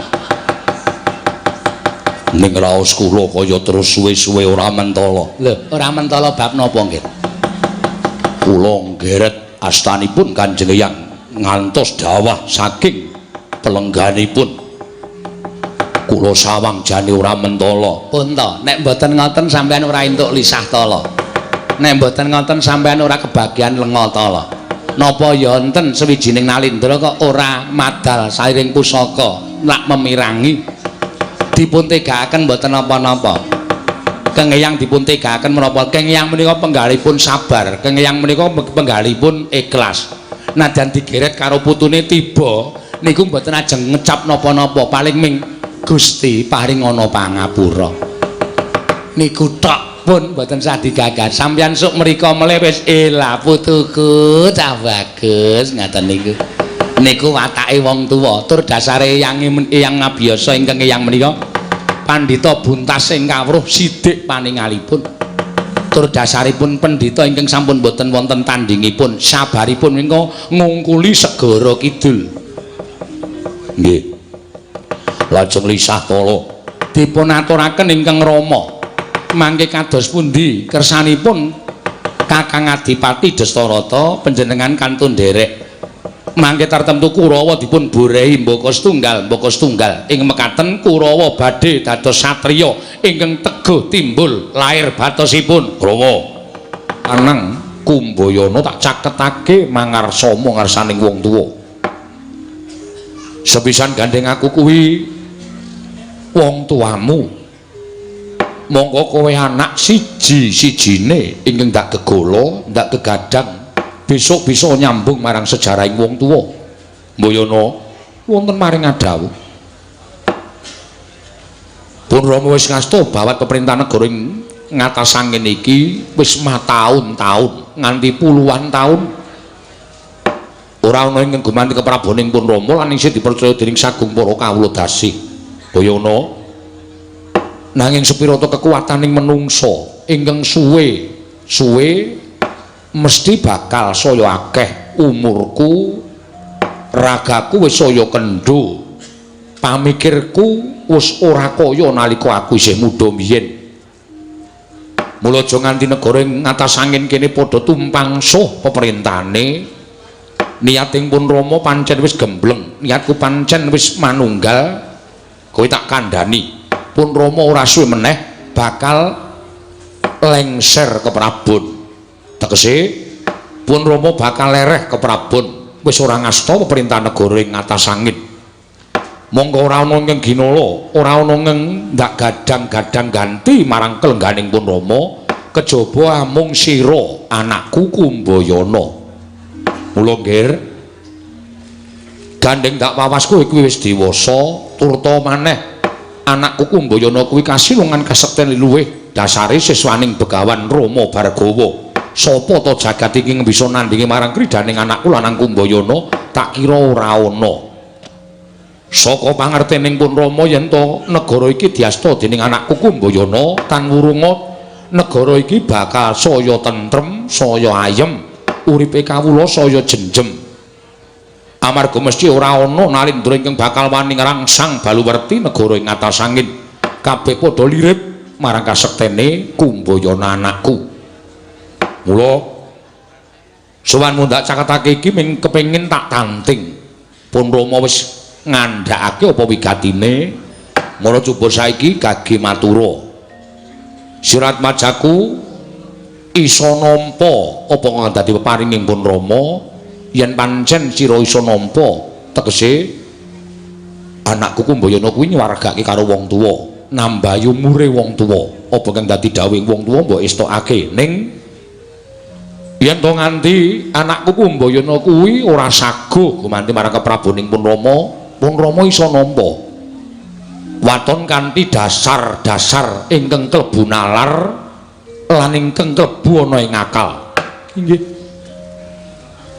Ning raos kula kaya terus suwe-suwe ora mentala. Lho, ora mentala bab napa nggih? Kula nggeret astanipun Kanjeng Eyang ngantos dawah saking pelengganipun. Kula sawang jane ora mentala. Pun to, nek mboten ngoten sampean ora entuk lisah tala. Nek mboten ngoten sampean ora kebagian lenga tala. Napa ya enten sawijining nalindra kok ora madal sairing pusaka lak memirangi? Dipun tegakaken mboten napa-napa. Kang Eyang dipun tegakaken menapa? Kang Eyang menika penggalipun sabar, Kang Eyang menika penggalipun ikhlas. Najan digeret karo putune tiba Niku mboten ajeng ngecap napa-napa, paling ming Gusti paringana pangapura. Niku tok pun mboten sah digagas. Sampeyan sok mriko melih wis elah putuku cah bagus ngaten niku. Niku watake wong tuwa. Tur dasare eyang eyang ngabiyasa ingkang eyang menika pandhita buntas ing kawruh sidik paningalipun. Tur dasaripun pendhita ingkang sampun boten wonten tandingipun, sabaripun menika ngungkuli segara kidul. Nggih. Lajeng lisah tala dipun aturaken ingkang Rama. Mangke kados pundi kersanipun Kakang Adipati Dastarata panjenengan kantun nderek. Mangke tartemtu Kurawa dipun borehi mbaka setunggal, mbaka setunggal. Ing mekaten Kurawa badhe dados satriya ingkang teguh timbul lair batosipun. Rama, anang Kumbayana tak caketake mangarsama ngarsaning wong tuwa. Sepisan gandeng aku kuwi wong tuamu. Mongko kowe anak siji-sijine ingkang ndak gegala, ndak gegadang. Besok bisa nyambung marang sejarahing wong tuwa. Mbayana wonten maring adhawuh. Pun Rama wis ngasta bawat pemerintahan negara ing ngatas angin iki wis mataun-taun nganti puluhan taun. Ora ana ingkang gumanti kepraboning pun Rama lan isih dipercaya dening sagung para kawula dasih. Bayana nanging sepirata kekuataning menungsa ingkang suwe suwe mesti bakal saya akeh umurku, ragaku wis saya kendho, pamikirku wis ora kaya nalika aku isih muda biyen. Mula aja nganti negara ing ngatas angin kene padha tumpang suh pemerintahane. Niating pun Rama pancen wis gembleng, niatku pancen wis manunggal, kowe tak kandhani. Pun Rama ora suwe meneh bakal lengser ke Prabon. Tegese pun Rama bakal lereh ke Prabon, wis ora ngasta pemerintahan negara ing ngatas angin. Monggo ora ana ingkang ginala, ora ana ingkang ndak gadang-gadang ganti marang kelengganing pun Rama, kejaba amung sira anakku Kumbayana. Mula nggir, gandeng dak wawasku kuwi wis dewasa, turta maneh anakku Kumbayana kuwi kasilungan kasekten luwih dasare siswaning Begawan Rama Bhargawa. Sapa ta jagat iki bisa nandhingi marang kridaning anakku lanang Kumbayana? Tak kira ora ana. Saka pangertening pun Rama yen to negara iki diasta dening anakku Kumbayana, tan wurunga negara iki bakal saya tentrem, saya ayem, uripe kawula saya jenjem. Amarga mesti ora ana nalindra ingkang bakal wani ngrangsang baluwerti negara ing atas angin. Kabeh padha lirip marang kasektene Kumbayana anakku. Mula sowanmu ndak caketake iki ming kepengin tak tanting. Pun Rama wis ngandhakake apa wigatine, mula coba saiki gage matura. Sirat majaku iso nampa apa kang dadi peparinging pun Rama, yen pancen sira iso nampa, tegese anakku Kumbayana kuwi nyuwargake karo wong tuwa, nambahi umure wong tuwa. Apa kang dadi dawuhing wong tuwa mbok estokake. Ning yen to nganti anakku Kumbayana kuwi ora saguh gumanti marang kepraboning pun Rama, pun Rama iso nampa waton kanthi dasar-dasar ingkang klebu nalar lan ingkang klebu ana ing akal. Inggih.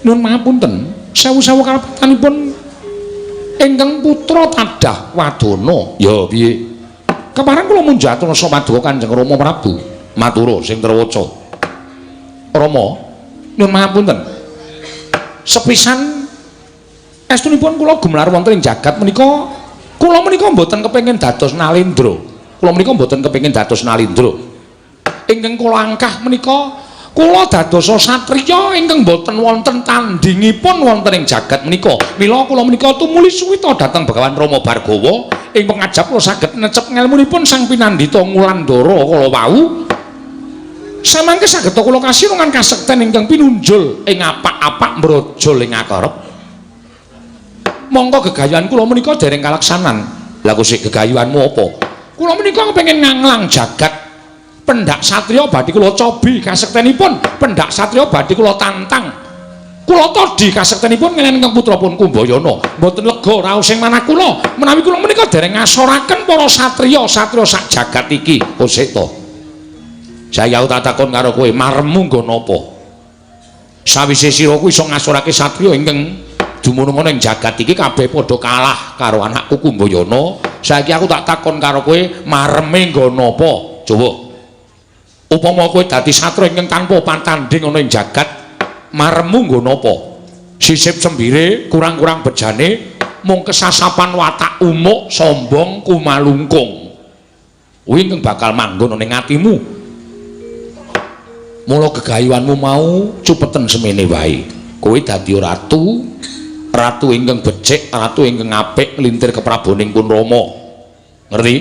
Nuwun pangapunten, sewu-sewu kalepatanipun ingkang putra tadah wadana. Ya piye? Kepareng kula munjatur rasa paduka Kanjeng Rama Prabu. Matura sing terwaca. Rama, nyuwun pangapunten. Sepisan estunipun kula gumelar wonten ing jagat menika, kula menika mboten kepengin dados nalendra. Kula menika mboten kepengin dados nalendra. Ingkang kula angkah menika kula dadosa satriya ingkang mboten wonten tandingipun wonten ing jagat menika. Mila kula menika tumuli suwita dhateng Begawan Rama Bhargawa ing pengajap kula saged necep ngelmunipun Sang Pinandita Ngulandara kala wau. Samangke saged kula kasilungan kasekten ingkang pinunjul ing apak-apak mbrojol ing akarep. Mongko gegayuhan kula menika dereng kalaksanan. Lah kok sik gegayuhanmu apa? Kula menika kepengin nganglang jagat. Pendak satriya badhe kula cobi kasektenipun, pendak satriya badhe kula tantang. Kula tadi kasektenipun ngelen ingkang putra pun Kumbayana. Mboten lega raos ing manah kula menawi kula menika dereng ngasoraken para satriya-satriya sak jagat iki. Kosek to. Saya tak takon karo kowe, maremu nggo napa? Sawise sira kuwi iso ngasorake satriya ingkang dumunung ana ing jagat iki kabeh padha kalah karo anakku Kumbayana. Saiki aku tak takon karo kowe, mareme nggo napa? Coba. Upama kowe dadi satriya ingkang tanpa patandhing ana ing jagat, maremu nggo napa? Sisip sembire kurang-kurang bejane mung kesasapan watak umuk sombong kumalungkung. Kuwi ingkang bakal manggon ana ing atimu. Mula gegayuhanmu mau cupeten semene wae. Kowe dadi ratu, ratu ingkang becik, ratu ingkang apik nglintir kepraboning pun Rama. Ngerti?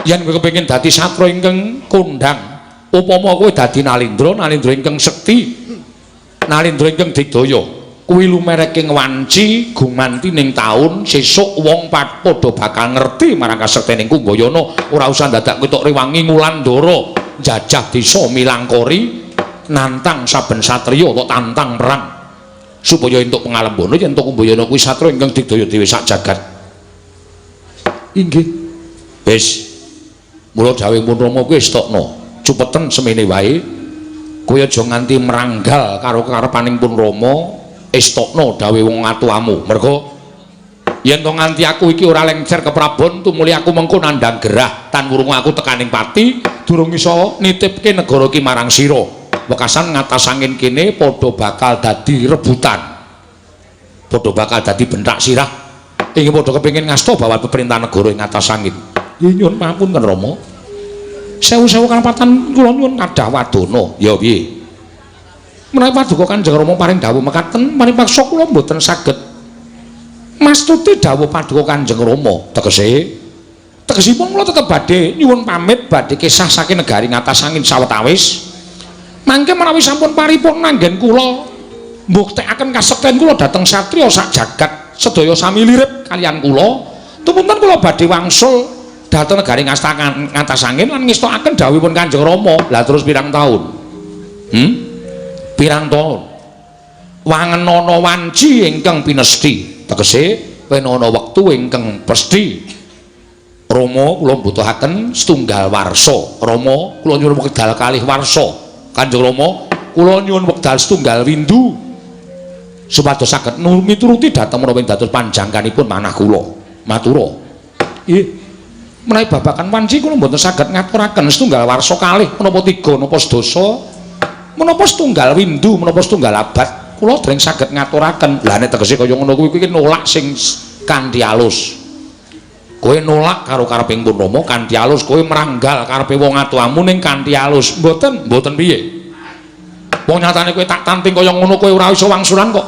Yen kowe kepengin dadi satra ingkang kondhang, upama kowe dadi nalindra, nalindra ingkang sekti, nalindra ingkang digdaya, kuwi lumereking wanci gumanti ning taun sesuk wong padha bakal ngerti marang kasektening Kumbayana. Ora usah dadak kowe tok rewangi Ngulandara njajah desa Milangkori, nantang saben satriya utawa tantang perang supaya entuk pangalembana yen to Kumbayana kuwi satriya ingkang digdaya dhewe sak jagat. Inggih. Wis. Mula dawuh pun Rama kuwi estokno. Cupeten semene wae. Kowe aja nganti meranggal karo karepaning pun Rama, estokno dawuh wong atuamu. Mergo yen to nganti aku iki ora lengser keprabon tumuli aku mengko nandhang gerah tan wurung aku tekaning pati durung iso nitipke negara iki marang sira. Wekasan ngatas angin kene padha bakal dadi rebutan, padha bakal dadi bentak sirah. Ingin padha kepengin ngasta bawat pemerintahan negara ing atas angin. Nyuwun pangapunten Rama, sewu-sewu karepatan kula nyuwun kadah wadana. Ya piye? Menawi paduka Kanjeng Rama paring dawuh mekaten, paripaksa kula mboten saged mastuti dawuh paduka Kanjeng Rama. Tegese tegesipun kula tetep badhe nyuwun pamit badhe kisah saking negari ngatas angin sawetawis. Mangke menawi sampun paripurna anggen kula mbuktekaken kasekten kula dhateng satriya sak jagat sedaya sami lirip kaliyan kula, tumunten kula badhe wangsul dhateng negari ngatas angin lan ngestokaken dawuhipun Kanjeng Rama. Lah terus pirang taun? Pirang taun? Wangenana wanci ingkang pinesthi. Tegese wenana wektu ingkang pesthi. Rama kula mbutuhaken setunggal warsa. Rama kula nyuwun wekdal kalih warsa. Kanjeng Rama kula nyuwun wekdal setunggal windu supados saged mituruti dhateng menapa ing dados panjangkanipun manah kula. Matura. Nggih. Menawi babagan wanci kula mboten saged ngaturaken setunggal warsa kalih menapa tiga menapa sedasa menapa setunggal windu menapa setunggal abad kula dereng saged ngaturaken. Lah nek tegese kaya ngono kuwi kuwi nolak sing kanthi alus. Kowe nolak karo kareping pun Rama kanthi alus, kowe meranggal karepe wong atuamu ning kanthi alus. Mboten, mboten piye? Wong nyatane kowe tak tanting kaya ngono kowe ora iso wangsulan kok.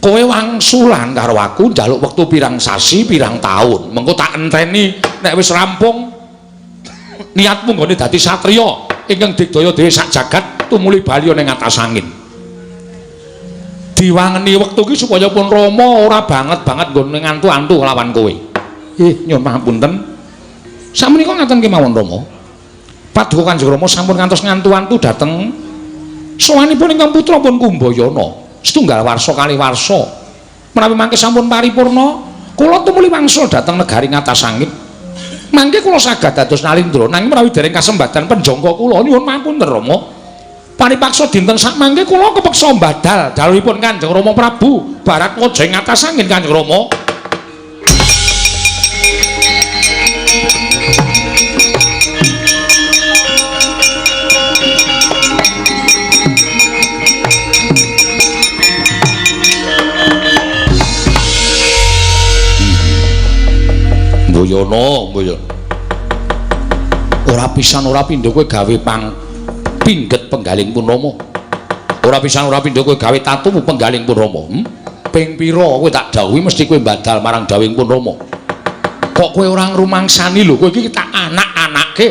Kowe wangsulan karo aku njaluk wektu pirang sasi, pirang taun. Mengko tak enteni nek wis rampung niatmu nggone dadi satriya ingkang digdaya dhewe sak jagat tumuli bali ning atas angin. Diwangeni wektu iki supaya pun Rama ora banget-banget nggone ngantu-antu lawan kowe. Nyuwun pangapunten. Sakmenika ngaten kemawon Rama. Paduka Kanjeng Rama sampun ngantos ngantu-antu dhateng sowanipun ingkang putra pun Kumbayana. Setunggal warsa kalih warsa. Menawi mangke sampun paripurna, kula tumuli wangsul dhateng negari ngatas angin. Mangke kula saged dados nalindra nanging menawi dereng kasembatan penjangka kula nyuwun pangapunten Rama. Paripaksa dinten sak mangke kula kepeksa mbadal dawuhipun Kanjeng Rama Prabu Baratwaja ing atas angin Kanjeng Rama. Mboyono, mboyono. Ora pisan ora pindho kowe gawe pang pingget penggaling pun Rama. Ora pisan ora pindho kowe gawe tatumu penggaling pun Rama. Ping pira kowe tak dawuhi mesti kowe mbadal marang dawuhing pun Rama. Kok kowe ora ngrumangsani lho, kowe iki tak anak-anake.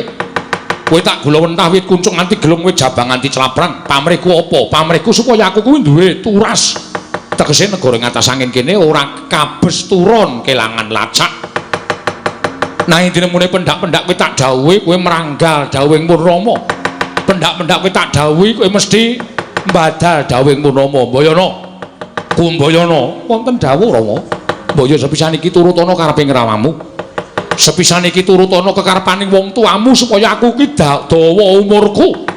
Kowe tak gula wentah wit kuncung nganti gelung kowe jabang nganti claprang. Pamrihku apa? Pamrihku supaya aku kuwi duwe turas. Tegese negara ngatas angin kene ora kabes turun kelangan lacak. Nah intine mune pendak-pendak kowe tak dawuhi kowe meranggal dawuhing pun Rama. Pendak-pendak kowe tak dawuhi kowe mesti Badal dawuhing Purnama, Mbayana. Kumbayana, wonten dawuh Rama. Mbaya sepisan iki turutana karepe ngrawamu. Sepisan iki turutana kekarepaning wong tuamu supaya aku ki dawa umurku.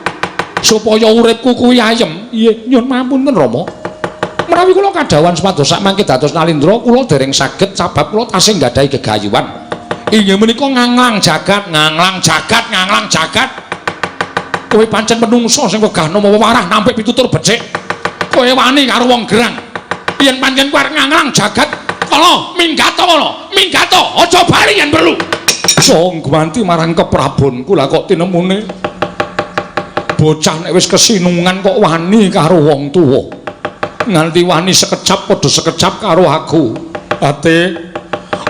Supaya uripku kuwi ayem. Nggih, nyuwun pangapunten Rama. Menawi kula kadhawuhan supados sak mangke dados Nalindra, kula dereng saged sabab kula tasih nggadahi gegayuhan. Inggih menika nganglang jagat, nganglang jagat, nganglang jagat. Kowe pancen menungsa sing wegah nama wewarah nampik pitutur becik. Kowe wani karo wong gerang. Yen pancen kowe arep nganglang jagat, kala minggato kala, minggato, aja bali yen perlu. Song gumanti marang keprabonku lah kok tinemune. Bocah nek wis kesinungan kok wani karo wong tuwa. Nganti wani sekecap padha sekecap karo aku. Ate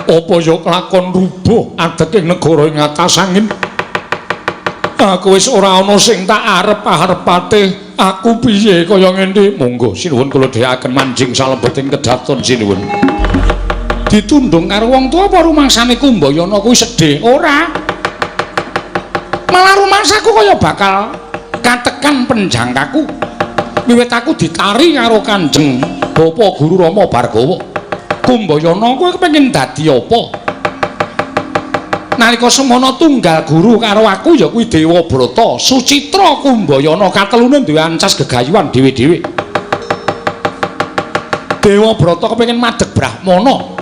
apa ya kelakon rubuh adeg ing negara ing atas angin. Aku wis ora ana sing tak arep-arepate. Aku piye kaya ngene? Monggo sinuwun kula dhewekaken manjing salebeting kedaton sinuwun. Ditundung karo wong tuwa apa rumangsane Kumbayana kuwi sedih? Ora. Malah rumangsaku kaya bakal katekan penjangkaku. Wiwit aku ditari karo Kanjeng Bapak Guru Rama Bhargawa. Kumbayana kowe kepengin dadi apa? Nalika semana tunggal guru karo aku ya kuwi Dewa Brata, Sucitra Kumbayana katelune duwe ancas gegayuhan dhewe-dhewe. Dewa Brata kepengin madheg Brahmana.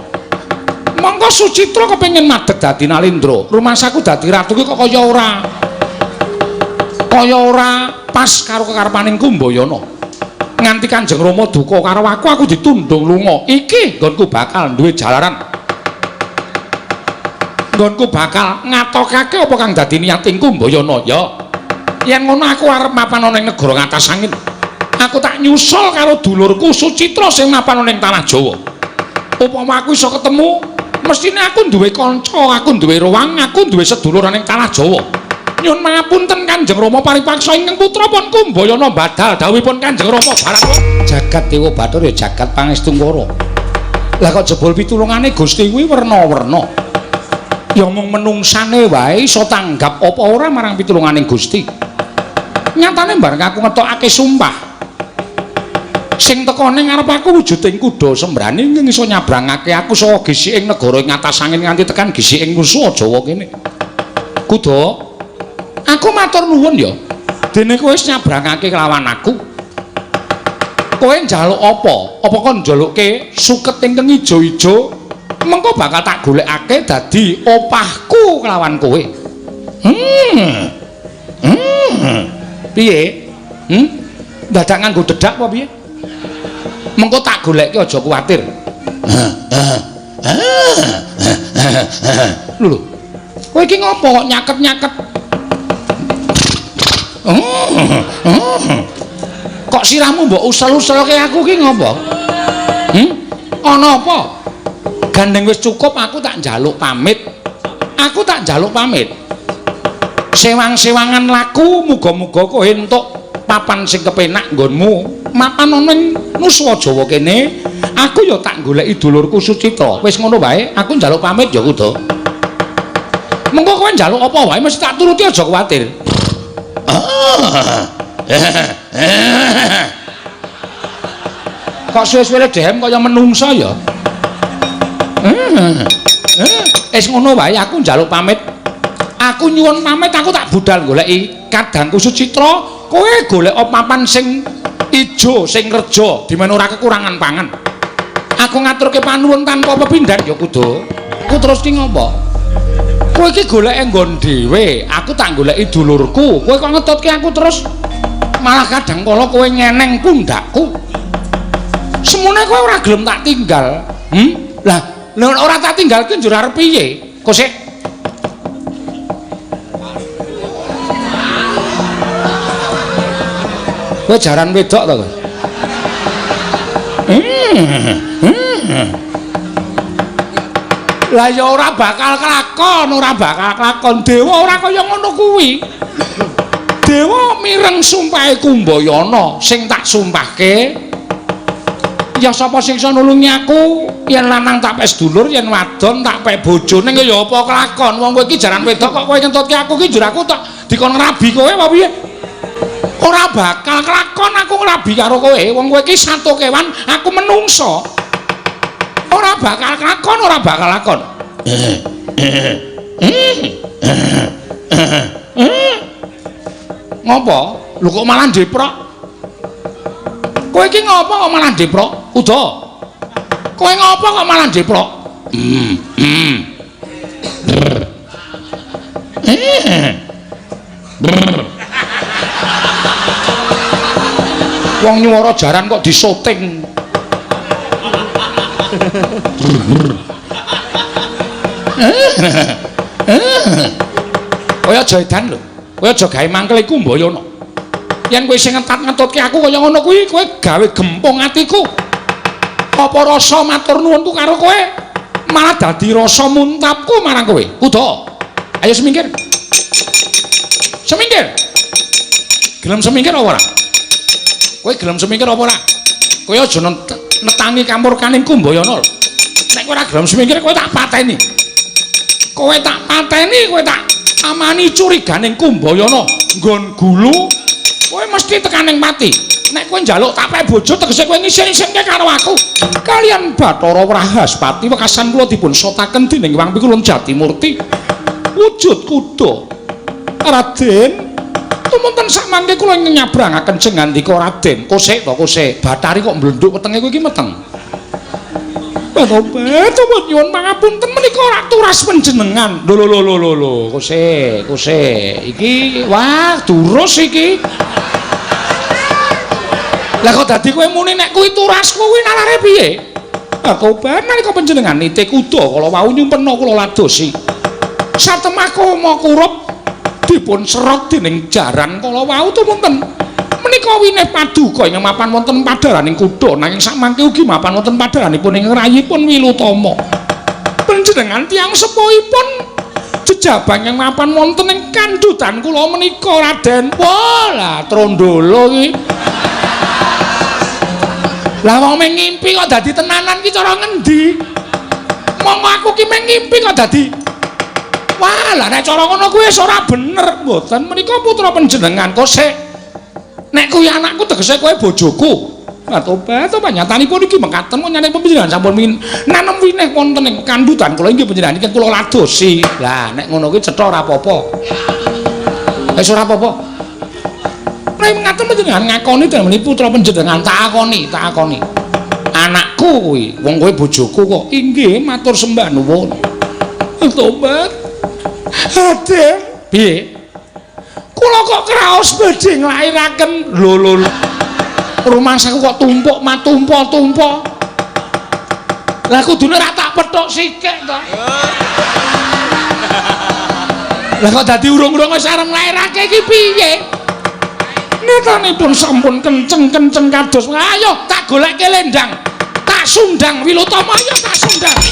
Mongko Sucitra kepengin madheg dadi Nalindra. Rumangsaku dadi ratu ki kok kaya ora pas karo kekarepaning Kumbayana. Nganti Kanjeng Rama duka karo aku ditundung lunga. Iki nggonku bakal duwe jalaran. Nggonku bakal ngatokake apa kang dadi niating Kumbayana ya. Yen ngono aku arep mapan ana ing negara ngatas angin. Aku tak nyusul karo dulurku Sucitra sing mapan ana ing tanah Jawa. Upama aku iso ketemu, mestine aku duwe kanca, aku duwe ruang, aku duwe sedulur ana ing tanah Jawa. Nyuwun pangapunten Kanjeng Rama paripaksa ingkang putra pun Kumbayana badal dawuhipun Kanjeng Rama Bhargawa. Jagat Dewa Bathara ya jagat pangestungkara. Lah kok jebul pitulungane Gusti kuwi werna-werna. Ya mung menungsane wae iso tanggap apa ora marang pitulungane Gusti. Nyatane bareng aku ngetokake sumpah. Sing tekone ngarep aku wujuding kuda sembrani ing iso nyabrangake aku saka gisiking negara ing atas angin nganti tekan gisiking Nusa Jawa kene. Kuda, aku matur nuwun ya. Dene kowe wis nyabrangake kelawan aku. Kowe njaluk apa? Apa kon njalukke suket ingkang ijo-ijo? Mengko bakal tak golekake dadi opahku kelawan kowe. Piye? Dadak nganggo dedak apa piye? Mengko tak golekke aja kuwatir. Lho lho. Kowe iki ngopo kok nyaket-nyaket? Kok sirahmu mbok usel-uselke aku ki ngopo? Ana apa? Gandeng wis cukup aku tak njaluk pamit. Aku tak njaluk pamit. Sewang-sewangan laku muga-muga kowe entuk papan sing kepenak nggonmu. Mapan ana ing Nusa Jawa kene, aku ya tak goleki dulurku Sucitra. Wis ngono wae, aku njaluk pamit ya kudu. Mengko kowe njaluk apa wae mesti tak turuti aja kuwatir. Kok suwe-suwe dehem kaya menungsa ya? Wis ngono wae aku njaluk pamit. Aku nyuwun pamit, aku tak budal goleki kadangku Sucitra. Kowe golek papan sing ijo, sing reja, dimana ora kekurangan pangan. Aku ngaturke panuwun tanpa pepindhan ya kudu. Ku terus ki ngopo? Kowe iki goleke nggon dhewe, aku tak goleki dulurku. Kowe kok ngetutke aku terus malah kadang kala kowe nyeneng pundakku. Semune kowe ora gelem tak tinggal. Lah, lha ora tak tinggal ki njur arep piye? Kok sik kowe jaran wedok to kowe? Lah ya ora bakal kelakon, ora bakal kelakon. Dewa ora kaya ngono kuwi. Dewa mireng sumpahe Kumbayana sing tak sumpahke. Ya sapa sing iso nulungi aku? Yen lanang tak pek sedulur, yen wadon tak pek bojo. Ning ya apa kelakon? Wong kowe iki jaran wedok kok kowe ngentutke aku ki njur aku tak dikon ngrabi kowe apa piye? Ora bakal kelakon aku ngrabi karo kowe. Wong kowe iki sato kewan, aku menungso. Ora bakal kelakon, ora bakal lakon. Ngopo? Lho kok malah ndeprok? Kowe iki ngopo kok malah ndeprok? Kuda. Kowe ngopo kok malah ndeprok? Wong nyuwara jaran kok disoting. Kowe aja edan lho. Kowe aja gawe mangkel iku mbayana. Yen kowe sing ngetat-ngetutke aku kaya ngono kuwi, kowe gawe gempung atiku. Apa rasa matur nuwunku karo kowe malah dadi rasa muntapku marang kowe. Kuda. Ayo semingkir. Semingkir. Gelem semingkir apa ora? Kowe gelem semingkir apa ora? Kowe aja netangi kamurkaning Kumbayana lho. Nek kowe ora gelem semingkir kowe tak pateni. Kowe tak pateni, kowe tak amani curiganing Kumbayana nggon gulu, kowe mesti tekaning mati. Nek kowe njaluk tak pek bojo tegese kowe ngisin-isinke karo aku. Kalian Bathara Wrahaspati wekasan kula dipun sotaken dening Wang Pikulun Jatimurti. Wujud kuda. Raden, tumunten sakmangke kula nyabrangaken jengandika Raden. Kosek to kosek. Bathari kok mblenduk wetenge kowe iki meteng. Tobat, tobat nyuwun pangapunten menika ora turas panjenengan. Lho lho lho lho lho, kosek, kosek. Iki wah durus iki. Lah kok dadi kowe muni nek kuwi turasku kuwi nalare piye? Lah tobat nalika panjenengan nite kuda kala wau nyumpena kula ladosi. Satemah koma kurup dipun serot dening jaran kala wau tumunten. Menika winih paduka ingkang mapan wonten padharaning kuda nanging sakmangke ugi mapan wonten padharanipun ing rayipun Wilutama. Panjenengan tiyang sepuhipun jejabang ingkang mapan wonten ing kandhutan kula menika Raden. Wah, lah trondolo iki. Lah wong mung ngimpi kok dadi tenanan ki cara ngendi? Monggo aku ki mung ngimpi kok dadi. Wah, lah nek cara ngono kuwi wis ora bener. Mboten menika putra panjenengan kosek. Nek kuwi anakku tegese kowe bojoku. Lah tobat to panyatanipun iki mekaten kok nyane panjenengan sampun nanem winih wonten ing kandhutan kula inggih panjenengan iki kula ladosi. Lah nek ngono kuwi cetha ora apa-apa. Wis ora apa-apa. Nek mekaten panjenengan ngakoni dalem putra panjenengan tak akoni, tak akoni. Anakku kuwi, wong kowe bojoku kok. Inggih matur sembah nuwun. Tobat. Raden, piye? Kula kok kraos badhe nglairaken. Lho lho. Rumangsaku kok tumpuk matumpa-tumpa. Lah kudune ora tak pethuk sikik to. Lah kok dadi urung-urung wis arep nglairake iki piye? Netanipun sampun kenceng-kenceng kados. Ayo tak goleke lendang. Tak sundang Wilutama, ayo tak sundang.